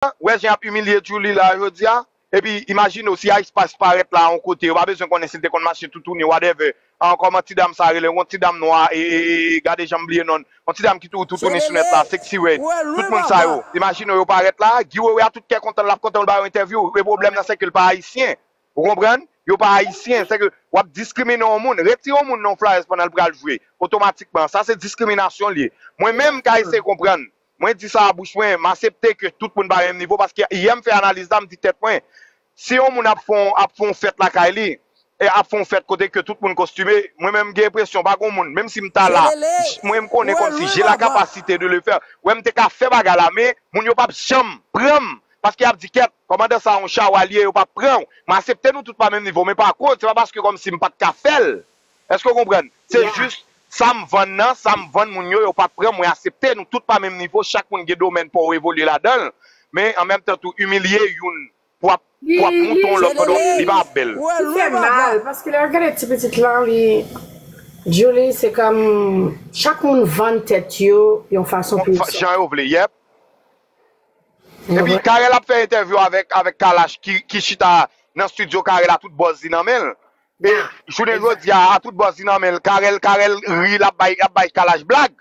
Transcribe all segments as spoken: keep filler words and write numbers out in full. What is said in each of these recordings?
wè jan y ap imilye Djouly la jodi a? Epi, imajine w, si Ice Spice parèt la yon kote, yo pa bezwen konnen si l te konn mache toutouni, whatever. An, kòman ti dam sa rele? Yon ti dam nwa, e, e, e, gade jan m bliye non l. Yon ti dam ki toujou toutouni sou nèt la, Sexy Red. Tout moun sa yo. Imajine w, yo parèt la, Guy Wewe a tout kè kontan, l ap kontan w ba yo entèvyou. E pwoblèm nan, se ke l pa ayisyen. Ou konprann? Yo pa ayisyen. Se ke w ap diskrimine yon moun. Retire yon moun nan yon flyers pandan l pral jwe. Otomatikman. Sa se diskriminasyon l ye. Mwen menm, m ka eseye konprann. Mwen di sa a bouch mwen, m aksepte ke tout moun pa menm nivo, paske yè m fè analiz la, m di tèt mwen, si yon moun ap fè yon, ap fè yon fèt lakay li, e ap fè yon fèt kote ke tout moun kostime, mwen menm m gen enpresyon, pa gen moun, menm si m ta la, mwen m konnen kòmsi j'ai la capacité de le faire. Wè m te ka fè bagay la, men moun yo p ap janm pran m, paske y ap di kèt, kòmandan sa yon chawa li ye, yo p ap pran w. M aksepte nou tout pa menm nivo, men pa kont, se pa paske kòmsi m pa t ka fè l. Èske w konprann? Se jis sa m vann nan, sa m vann moun yo, yo pa t pran, mwen aksepte. Nou tout pa menm nivo, chak moun gen domèn pa w evolye ladan l. Men an menm tan tou, imilye youn pou ap, pou ap moute yon lòt pandan li pa ap bèl. Li fè mal, paske lè w gade ti pitit lan, li, Djouly, se kòm chak moun vann tèt yo yon fason pou yo sòti. Jan yo vle, yep. Epi Carel ap fè entèvyou avèk, avèk Kalash ki, ki chita nan estidyo Carel a tout bòz li nan men l. E jounen jodi a, a tout bòz li nan men l, Carel, Carel ri, l ap bay, ap bay Kalash blag.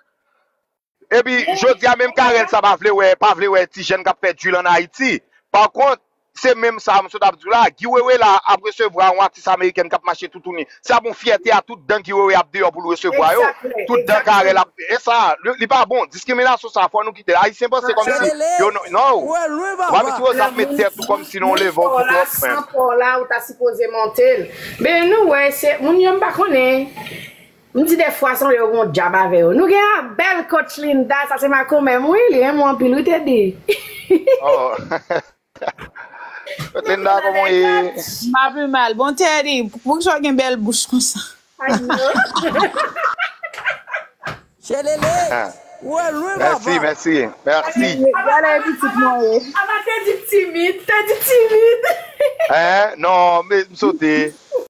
Epi jodi a menm Carel sa pa vle wè, pa vle wè ti jèn k ap fè drill ann Ayiti. Pa kont, se menm sa m sot ap di w la, Guy Wewe la ap resevwa yon atis amerikèn k ap mache toutouni. Se ap yon fyète a tout dan Guy Wewe ap deyò pou l resevwa yo. Tout dan Carel ap, e sa, li, li pa bon. Diskriminasyon sa, fò nou kite l. Ayisyen panse kòmsi yo, no, no. Ou pa mete yo ap met tèt ou kòmsi nan yon level ki twòp, man. San pa w la, ou ta sipoze monte l. Men nou wè, se moun yo m pa konnen. M di dèfwa sanble yo gon djab avè yo. Nou gen yon bèl coach Linda, sa se makomè m wi, li renmen w anpil wi Teddy. Oh. Linda, kòman w ye? M pa pi mal. Bon, Teddy, poukisa w gen bèl bouch konsa? Chelele, ou e lwen papa. Mèsi, mèsi, mèsi. Gade pitit mwen ye. Apa Teddy timid, Teddy timid. Hein? Non, men m sote.